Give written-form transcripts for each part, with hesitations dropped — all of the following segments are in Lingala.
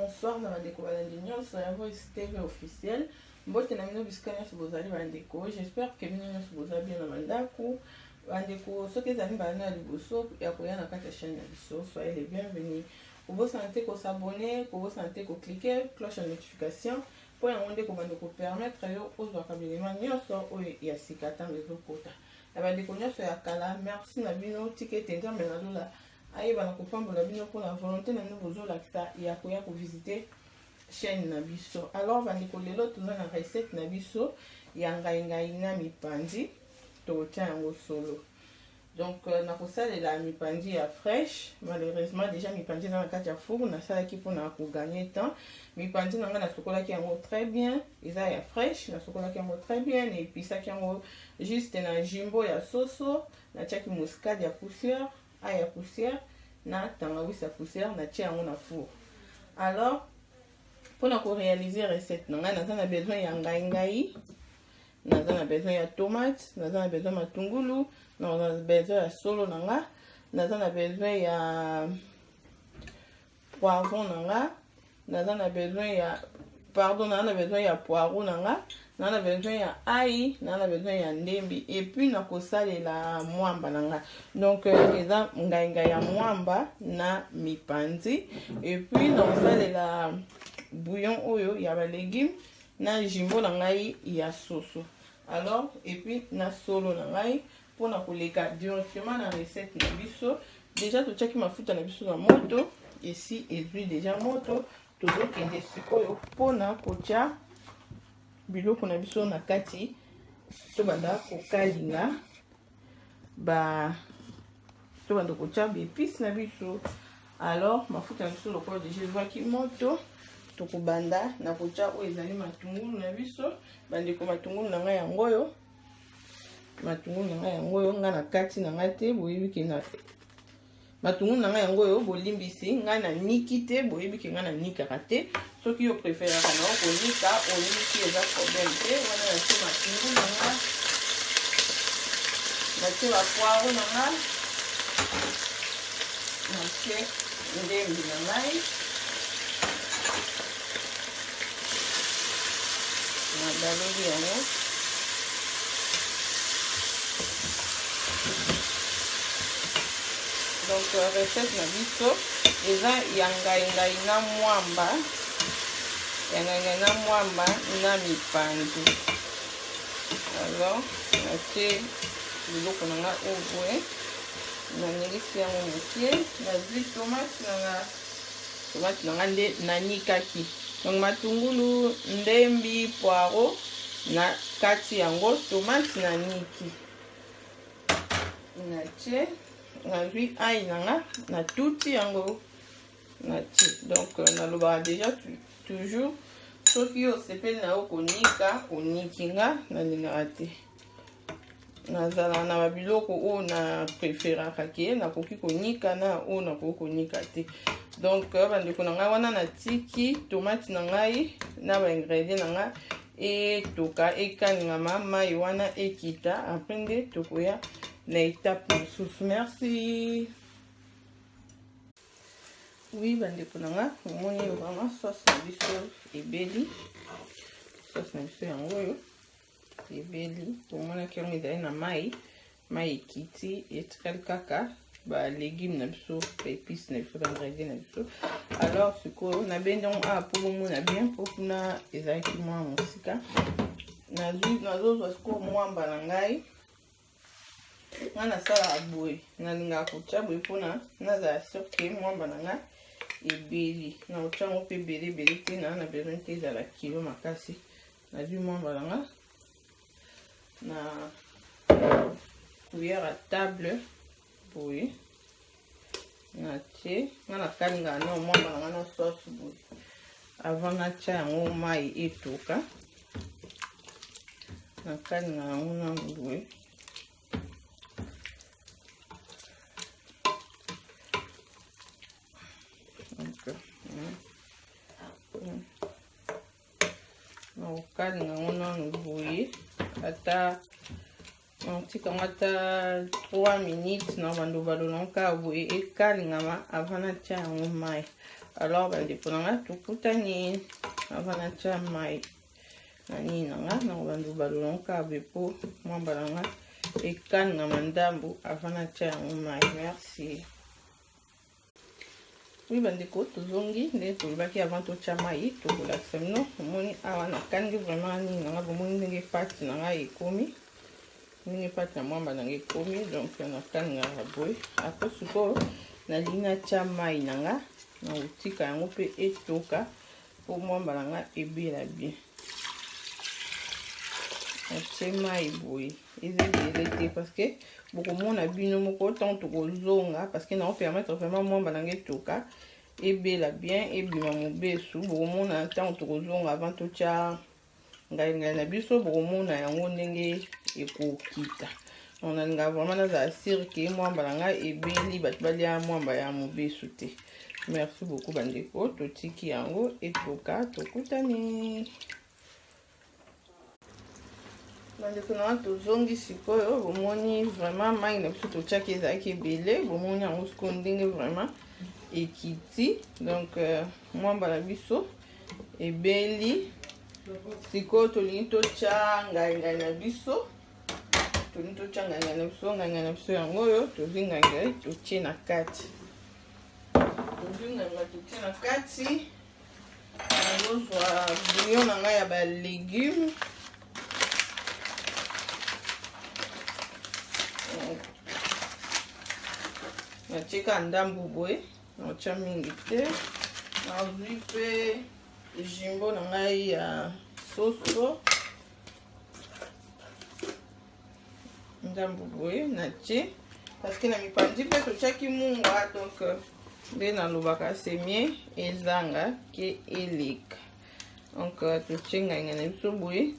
Bonsoir na bandeko balandi nyonso ya Voice TV officiel. Mbote na bino bisika nyonso bozali bandeko. J'espère que bino nyonso boza bien na bandako. Bandeko, soki ezali mbala na liboso ya koya na kati ya chaîne na biso, soyez les bienvenus. Kobosana te ko s'abonner, kobosana te ko cliquer cloche ya notification mpo yango nde kobanda ko permettre yo ozwaka bilema nyonso oyo ya sika ntango ezokota. Na bandeko nyonso ya kala, merci na bino. Tika ete Nzambe na lola ayeba na kopambola bino mpo na volonté na bino bozolakisa ya koya kovisite chaîne na biso. Alors bandeko, lelo toza na recette na biso ya ngaingai na mipanzi, tokotia yango solo. Donc nakosalela mipanzi ya fraîche. Malheureusement déjà mipanzi eza na kati ya four, nasalaki mpona kogagner temps. Mipanzi na ngai nasukolaki yango très bien, eza ya fraîche, nasukolaki yango très bien, naepisaki yango juste na jumbo ya soso, natiaki muscade ya poussière, ail ya poussière na tangawisi ya poussière, natie yango na four. Alors mpona koréaliser recette na ngai, naza na besoin ya ngai-ngai, naza na besoin ya tomate, naza na besoin matungulu, naza na besoin ya solo na nga, naza na besoin ya poivron na nga, naza na besoin ya, pardon, naza na besoin ya poireau na nga, naza na besoin ya ail, naza na besoin ya ndembi, et puis nakosalela mwamba na nga. Donc eza ngai-ngai ya mwamba na mipanzi, et puis nakosalela bouillon oyo ya balégume na jumbo na ngai ya soso. Alors et puis na solo na ngai. Mpona koleka directement na recette na biso, déjà totiaki mafuta na biso na moto, esi ezwi déjà moto. Tozokende sikoyo mpona kotia biloko na biso na kati. Tobanda kokalinga ba, tobanda kotia baépice na biso. Alors mafuta na biso lokola déjà ezwaki moto, tokobanda na kotia oyo ezali matungulu na biso. Bandeko, matungulu na ngai yango oyo, matungulu na ngai yango oyo. Ngai na kati na ngai te, boyebi ke na matungulu na ngai yango oyo. Bolimbisi ngai, naniki te, boyebi ke ngai nanikaka te. Soki yo préféraka na yo konika, oniki, eza problème te. Wana natie matungulu na ngai, natie bapoireau na ngai, natie ndembi na ngai, nabaloli yango. Donc recette na biso eza ya ngai-ngai na mwamba, ya ngai-ngai na mwamba na mipanzi. Alors natie biloko na ngai oyo boye, naningisi yango mokie, nazwi tomate na nga. Tomate na ngai nde nanikaki. Donc matungulu, ndembi, poireau na kati yango, tomate naniki, natie. Nazwi ail na nga, natuti yango, natie. Donc nalobaka déjà toujours, soki yo osepeli na yo konika, oniki. Nga nalingaka te, nazala na babiloko oyo na préféraka ke nakoki konika na oyo nakoki konika te. Donc bandeko na ngai, wana natiki tomate na ngai na baingrédient na ngai etoka, ekaningama, mai wana ekita, après nde tokoya na étape mosusu. Merci. Oui, bandeko na nga, omoni vraiment sauce na biso ebeli. Sauce na biso yango oyo ebeli, omonaki yango ezali na mai, mai ekiti, etikali kaka balégume na biso, baépice na biso, baingrédient na biso. Alors sikoyo nabendi yango awa mpo bomona bien, mpo kuna ezalaki mwa mosika. Nazozwa sikoyo mwamba na ngai. Ngai nasalaka boye, nalingaka kotia boye mpona nazala sûr ke mwamba na ngai ebeli. Na kotia yango mpe ebele ebele te, naa na besoin te ezala kilo makasi. Nazwi mwamba na nga na cuillère à table boye, natie. Nga nakalingaka na mwamba na nga na sauce boye avant natia yango mai etoka. Nakalinga yango nanu boye. Donc nakokalinga yango nanu boye, ata nakotika yango ata 3 minutes na bando balona yango kaka boye, ekalingama avant natia yango mai. Alors bandeko na nga, tokutani avant natya mai na nini na nga. Nakobanda kobalola yango kaka boye mpo mwamba na nga ekangama ndambu avant natya yango mai. Merci. Oui bandeko, tozongi ndenge tolobaki, avant totya mai tokolakisa bino. Omoni awa nakangi vraiment nini na nga, bomoni ndenge pâte na ngai ekomi, ndenge pâte na mwamba na ngai ekomi. Donc nakangaka boye. Après sikoyo nalingi natya mai na nga, nakotika yango mpe etoka mpo mwamba na nga ebela bien. Natie mai boye, eza ebele te parce que bokomona bino moko ntango tokozonga, parce que nakopermettre vraiment mwamba na ngai etoka, ebela bien, ebima mobesu. Bokomona ntango tokozonga, avant totya ngai ngai na biso, bokomona yango ndenge ekokita. Donc nalingaka vraiment nazala sûre que mwamba na ngai ebeli, bato balia mwamba ya mobesu te. Merci beaucoup bandeko, totiki yango etoka, tokutani. Bandeko na nga, tozongi sikoyo. Bomoni vraiment mai na biso totiaki ezalaki ebele, bomoni yango sikoyo ndenge vraiment ekiti. Donc mwamba na biso ebeli. Sikoyo tolingi totya ngai ngai na biso, tolingi totya ngai ngai na biso. Ngai ngai na biso yango oyo. Tozwi ngai ngai, totie na kati. Tozwi ngai ngai, totie na kati. Nazozwa bouillon na ngai ya balégume, natie ka ndambu boye, naotya mingi te. Nazwi mpe jumbo na ngai ya soso, ndambu boye natie, parce que na mipanzi mpe totiaki mungwa. Donc nde nalobaka, c'est mieux ezanga ke eleka. Donc totie ngai ngai na biso boye,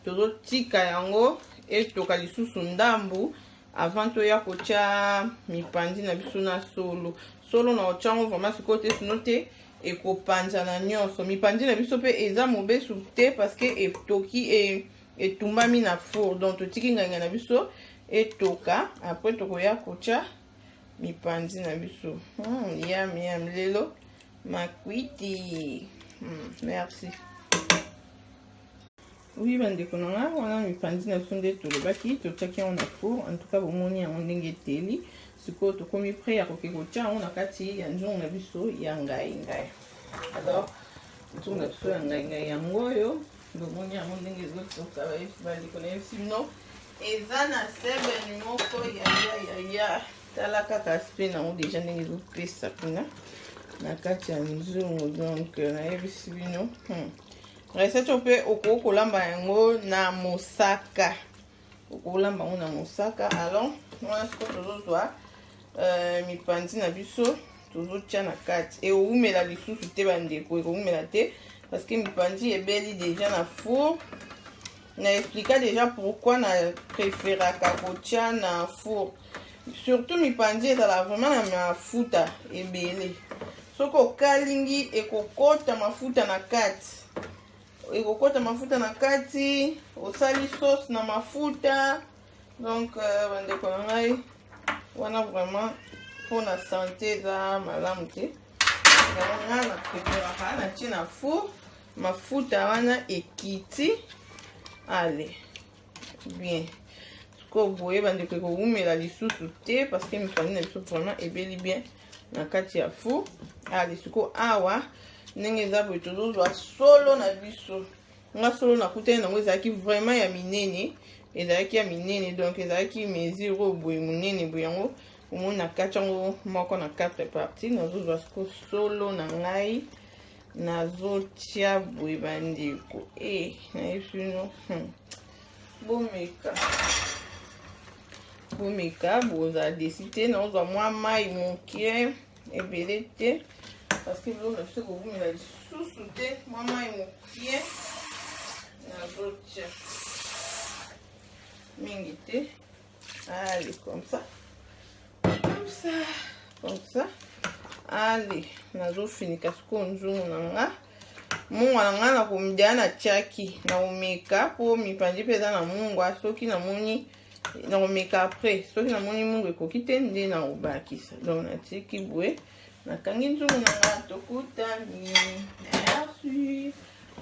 tozotika yango etoka lisusu ndambu avant toya kotia mipanzi na biso na solo. Solo na kotia yango vraiment sikoyo te, sinon te ekopanzana nyonso. Mipanzi na biso mpe eza mobesu te parce que etoki, etumbami na four. Donc totiki ngai ngai na biso etoka, après tokoya kotia mipanzi na biso. Yam yam, lelo makwiti. Merci. Oui bandeko na nga, wana mipanzi na biso nde tolobaki, totiaki yango na four. En tout cas bomoni yango ndenge eteli. Sikoyo tokomi prêt ya koke kotia yango na kati ya nzungu na biso ya ngai ngai. Alors nzungu na biso ya ngai ngai yango oyo, bomoni yango ndenge ezotoka. Bandeko, nayebisi bino, eza na sebene moko ya ya ya ya. Tala kaka aspect nango déjà ndenge ezopesa kuna na kati ya nzungu. Donc nayebisi bino, recette oyo mpe okoki kolamba yango na mosaka, okolamba yango na mosaka. Alors wana sikoyo tozozwa mipanzi na biso, tozotia na kati. Ekowumela lisusu te bandeko, ekowumela te parce que mipanzi ebeli déjà na four. Na explika déjà pourquoi na préféraka kotia na four, surtout mipanzi ezala vraiment na mafuta ebele. Soki okalingi, ekokota mafuta na kati, ekokota mafuta na kati, osali sauce na mafuta. Donc bandeko na ngai, wana vraiment mpona santé eza malamu te. Yango ngai na préféraka natie na four, mafuta wana ekiti. Ale bien, sikoyo boye bandeko, ekowumela lisusu te parce que mipanzi na biso vraiment ebeli bien na kati ya four. Ale, sikoyo awa ndenge eza boye, tozozwa solo na biso. Nga solo nakutani nango ezalaki vraiment ya minene, ezalaki ya minene, donc ezalaki mesure oyo boye, monene boye. Yango omoni na kati yango moko na quatre partie. Nazozwa siko solo na ngai, nazotia boye bandeko. E nayebi bino, bomeka, bomeka, bozala déçus te. Nazozwa mwa mai moke, ebele te parce que biloko na biso ekowumela lisusu te. Mwa mai moke nazotia, mingi te. Allez, comme ça, comme ça, comme ça. Allez, nazofinika sikoyo nzungu na nga. Mungwa na nga nakomidia, natiaki, nakomeka mpo mipanzi mpe eza na mungwa. Soki namoni, nakomeka après, soki namoni mungwa ekoki te nde nakobakisa. Donc natiki boye. Nakangi nzungu na nga, tokutani. Merci.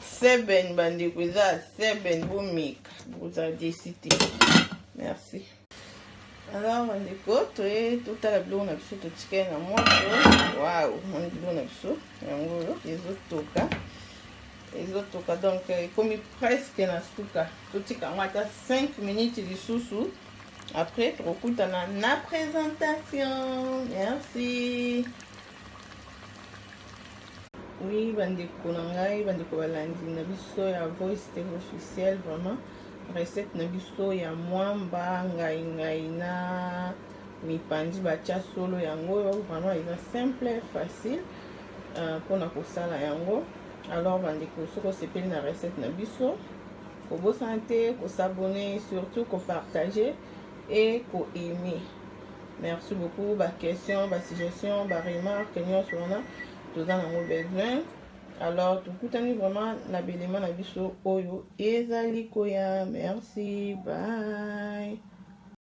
Seben bandeko, eza seben, bomeka, boza desi te. Merci. Alors bandeko, toye totala biloko na biso totikali na moto. Wow, moni biloko na biso yango oyo ezotoka, ezotoka, donc ekomi presque na suka. Totika yango ata 5 minutes lisusu, après tokokutana na présentation. Merci. Oui, bandeko na ngai, bandeko balandi na biso ya Voice TV Officiel, vraiment recette na biso ya mwamba ngai ngai na mipanzi batia solo, yango oyo vraiment eza simple, facile mpona kosala yango. Alors bandeko, soki osepeli na recette na biso, kobosana te kos'abonner, surtout kopartager et koaimer. Merci beaucoup. Baquestion, basuggestion, baremarque nyonso wana toza nango besoin. Alors tokutani vraiment na belema na biso oyo ezali koya. Merci, bye.